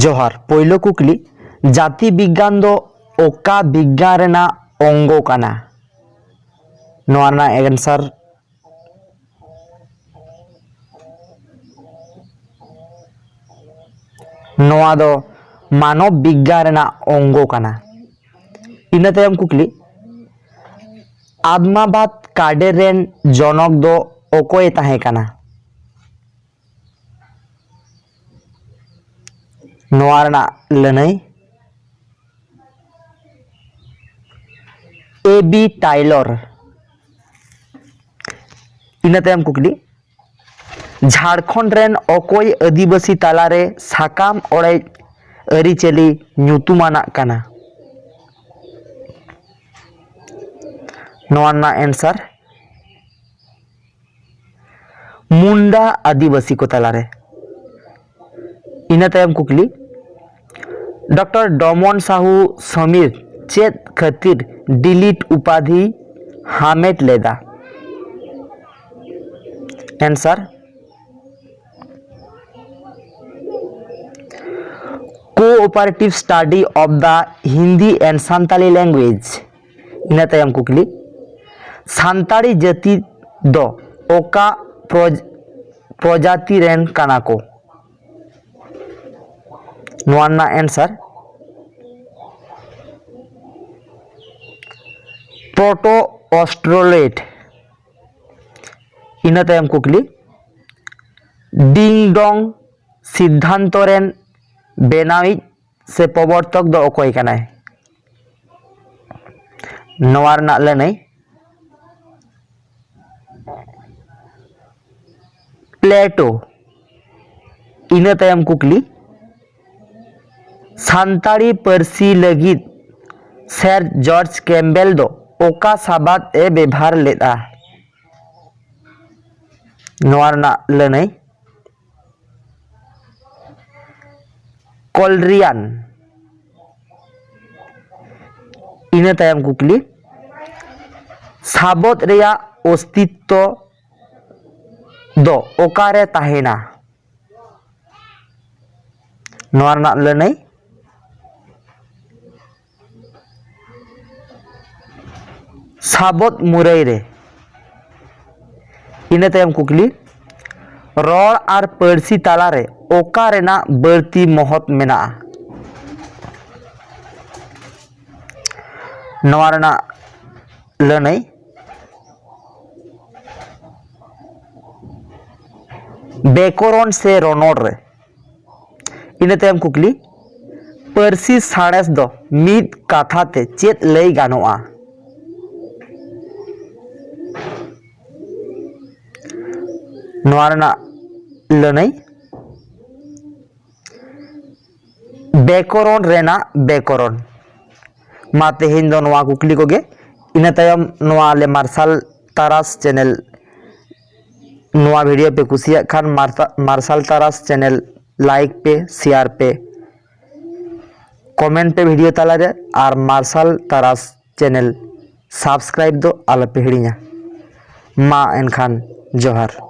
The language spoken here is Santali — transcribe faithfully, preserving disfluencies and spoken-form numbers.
ᱡᱚᱦᱟᱨ᱾ ᱯᱳᱭᱞᱳ ᱠᱩᱠᱞᱤ, ᱡᱟᱹᱛᱤ ᱵᱤᱜᱽᱜᱟᱱ ᱫᱚ ᱚᱠᱟ ᱵᱤᱜᱽᱜᱟᱱ ᱨᱮᱱᱟᱜ ᱚᱝᱜᱚ ᱠᱟᱱᱟ? ᱱᱚᱣᱟ ᱨᱮᱱᱟᱜ answer, ᱱᱚᱣᱟ ᱫᱚ ᱢᱟᱱᱚᱵ ᱵᱤᱜᱽᱜᱟᱱ ᱨᱮᱱᱟᱜ ᱚᱝᱜᱚ ᱠᱟᱱᱟ᱾ ᱤᱱᱟᱹ ᱛᱟᱭᱚᱢ ᱠᱩᱠᱞᱤ, ᱟᱫᱢᱟᱵᱟᱫ ᱠᱟᱰᱮᱨ ᱨᱮᱱ ᱡᱚᱱᱚᱠ ᱫᱚ ᱚᱠᱚᱭᱮ ᱛᱟᱦᱮᱸ ᱠᱟᱱᱟ? ᱱᱚᱣᱟ ᱨᱮᱱᱟᱜ ᱞᱟᱹᱱᱟᱹᱭ, ᱮ ᱵᱤ ᱴᱟᱭᱞᱚᱨ᱾ ᱤᱱᱟᱹ ᱛᱟᱭᱚᱢ ᱠᱩᱠᱞᱤ, ᱡᱷᱟᱲᱠᱷᱚᱸᱰ ᱨᱮᱱ ᱚᱠᱚᱭ ᱟᱹᱫᱤᱵᱟᱹᱥᱤ ᱛᱟᱞᱟᱨᱮ ᱥᱟᱠᱟᱢ ᱚᱲᱮᱡ ᱟᱹᱨᱤᱪᱟᱹᱞᱤ ᱧᱩᱛᱩᱢᱟᱱᱟᱜ ᱠᱟᱱᱟ? ᱱᱚᱣᱟ ᱨᱮᱱᱟᱜ answer, ᱢᱩᱱᱰᱟ ᱟᱹᱫᱤᱵᱟᱹᱥᱤ ᱠᱚ ᱛᱟᱞᱟᱨᱮ᱾ ᱤᱱᱟᱹ ᱛᱟᱭᱚᱢ ᱠᱩᱠᱞᱤ, ᱰᱚᱠᱴᱚᱨ ᱰᱚᱢᱚᱱ ᱥᱟᱦᱩ ᱥᱚᱢᱤᱨ ᱪᱮᱫ ᱠᱷᱟᱹᱛᱤᱨ ᱰᱤᱞᱤᱴ ᱩᱯᱟᱫᱷᱤ ᱦᱟᱢᱮᱴ ᱞᱮᱫᱟ? answer, Cooperative Study of the Hindi and Santali Language. ᱤᱱᱟᱹ ᱛᱟᱭᱚᱢ ᱠᱩᱠᱞᱤ, ᱥᱟᱱᱛᱟᱲᱤ ᱡᱟᱹᱛᱤ ᱫᱚ ᱚᱠᱟ ᱯᱨᱚᱡ-, ᱯᱨᱚᱡᱟᱛᱤ ᱨᱮᱱ ᱠᱟᱱᱟ ᱠᱚ? ᱱᱚᱣᱟ ᱨᱮᱱᱟᱜ answer, Proto Australoid᱾ ᱤᱱᱟᱹ ᱛᱟᱭᱚᱢ ᱠᱩᱠᱞᱤ, ᱰᱤᱝ ᱰᱚᱝ ᱥᱤᱫᱽᱫᱷᱟᱱᱛᱚ ᱨᱮᱱ ᱵᱮᱱᱟᱣᱤᱡ ᱥᱮ ᱯᱨᱚᱵᱚᱨᱛᱚᱠ ᱫᱚ ᱚᱠᱚᱭ ᱠᱟᱱᱟᱭ? ᱱᱚᱣᱟ ᱨᱮᱱᱟᱜ ᱞᱟᱹᱱᱟᱹᱭ, ᱯᱞᱮᱴᱳ᱾ ᱤᱱᱟᱹ ᱛᱟᱭᱚᱢ ᱠᱩᱠᱞᱤ, ᱥᱟᱱᱛᱟᱲᱤ ᱯᱟᱹᱨᱥᱤ ᱞᱟᱹᱜᱤᱫ ᱥᱮᱨ ᱡᱚᱨᱡᱽ ᱠᱮᱢᱵᱮᱞ ᱫᱚ ᱚᱠᱟ ᱥᱟᱵᱟᱫ ᱮ ᱵᱮᱵᱷᱟᱨ ᱞᱮᱫᱼᱟ? ᱱᱚᱣᱟ ᱨᱮᱱᱟᱜ ᱞᱟᱹᱱᱟᱹᱭ, ᱠᱚᱞᱨᱤᱭᱟᱱ᱾ ᱤᱱᱟᱹ ᱛᱟᱭᱚᱢ ᱠᱩᱠᱞᱤ, ᱥᱟᱵᱚᱫ ᱨᱮᱭᱟᱜ ᱚᱥᱛᱤᱛᱛᱚ ᱫᱚ ᱚᱠᱟᱨᱮ ᱛᱟᱦᱮᱱᱟ? ᱱᱚᱣᱟ ᱨᱮᱱᱟᱜ ᱞᱟᱹᱱᱟᱹᱭ, ᱥᱟᱵᱚᱫ ᱢᱩᱨᱟᱹᱭ ᱨᱮ᱾ ᱤᱱᱟᱹ ᱛᱟᱭᱚᱢ ᱠᱩᱠᱞᱤ, ᱨᱚᱲ ᱟᱨ ᱯᱟᱹᱨᱥᱤ ᱛᱟᱞᱟᱨᱮ ᱚᱠᱟ ᱨᱮᱱᱟᱜ ᱵᱟᱹᱲᱛᱤ ᱢᱚᱦᱚᱛ ᱢᱮᱱᱟᱜᱼᱟ? ᱱᱚᱣᱟ ᱨᱮᱱᱟᱜ ᱞᱟᱹᱱᱟᱹᱭ, ᱵᱮᱠᱚᱨᱚᱱ ᱥᱮ ᱨᱚᱱᱚᱲ ᱨᱮ᱾ ᱤᱱᱟᱹ ᱛᱟᱭᱚᱢ ᱠᱩᱠᱞᱤ, ᱯᱟᱹᱨᱥᱤ ᱥᱟᱬᱮᱥ ᱫᱚ ᱢᱤᱫ ᱠᱟᱛᱷᱟ ᱛᱮ ᱪᱮᱫ ᱞᱟᱹᱭ ᱜᱟᱱᱚᱜᱼᱟ? ᱱᱚᱣᱟ ᱨᱮᱱᱟᱜ ᱞᱟᱹᱱᱟᱹᱭ, ᱵᱮᱠᱚᱨᱚᱱ ᱨᱮᱱᱟᱜ ᱵᱮᱠᱚᱨᱚᱱ᱾ ᱢᱟ ᱛᱮᱦᱮᱧ ᱫᱚ ᱱᱚᱣᱟ ᱠᱩᱠᱞᱤ ᱠᱚᱜᱮ᱾ ᱤᱱᱟᱹ ᱛᱟᱭᱚᱢ ᱱᱚᱣᱟ ᱟᱞᱮ ᱢᱟᱨᱥᱟᱞ ᱛᱟᱨᱟᱥ ᱪᱮᱱᱮᱞ, ᱱᱚᱣᱟ ᱵᱷᱤᱰᱤᱭᱳ ᱯᱮ ᱠᱩᱥᱤᱭᱟᱜ ᱠᱷᱟᱱ ᱢᱟᱨᱥᱟ-, ᱢᱟᱨᱥᱟᱞ ᱛᱟᱨᱟᱥ ᱪᱮᱱᱮᱞ ᱞᱟᱭᱤᱠ ᱯᱮ, ᱥᱮᱭᱟᱨ ᱯᱮ, ᱠᱚᱢᱮᱱᱴ ᱯᱮ ᱵᱷᱤᱰᱤᱭᱳ ᱛᱟᱞᱟᱨᱮ, ᱟᱨ ᱢᱟᱨᱥᱟᱞ ᱛᱟᱨᱟᱥ ᱪᱮᱱᱮᱞ ᱥᱟᱵᱥᱠᱨᱟᱭᱤᱵ ᱫᱚ ᱟᱞᱚᱯᱮ ᱦᱤᱲᱤᱧᱟ᱾ ᱢᱟ ᱮᱱᱠᱷᱟᱱ ᱡᱚᱦᱟᱨ᱾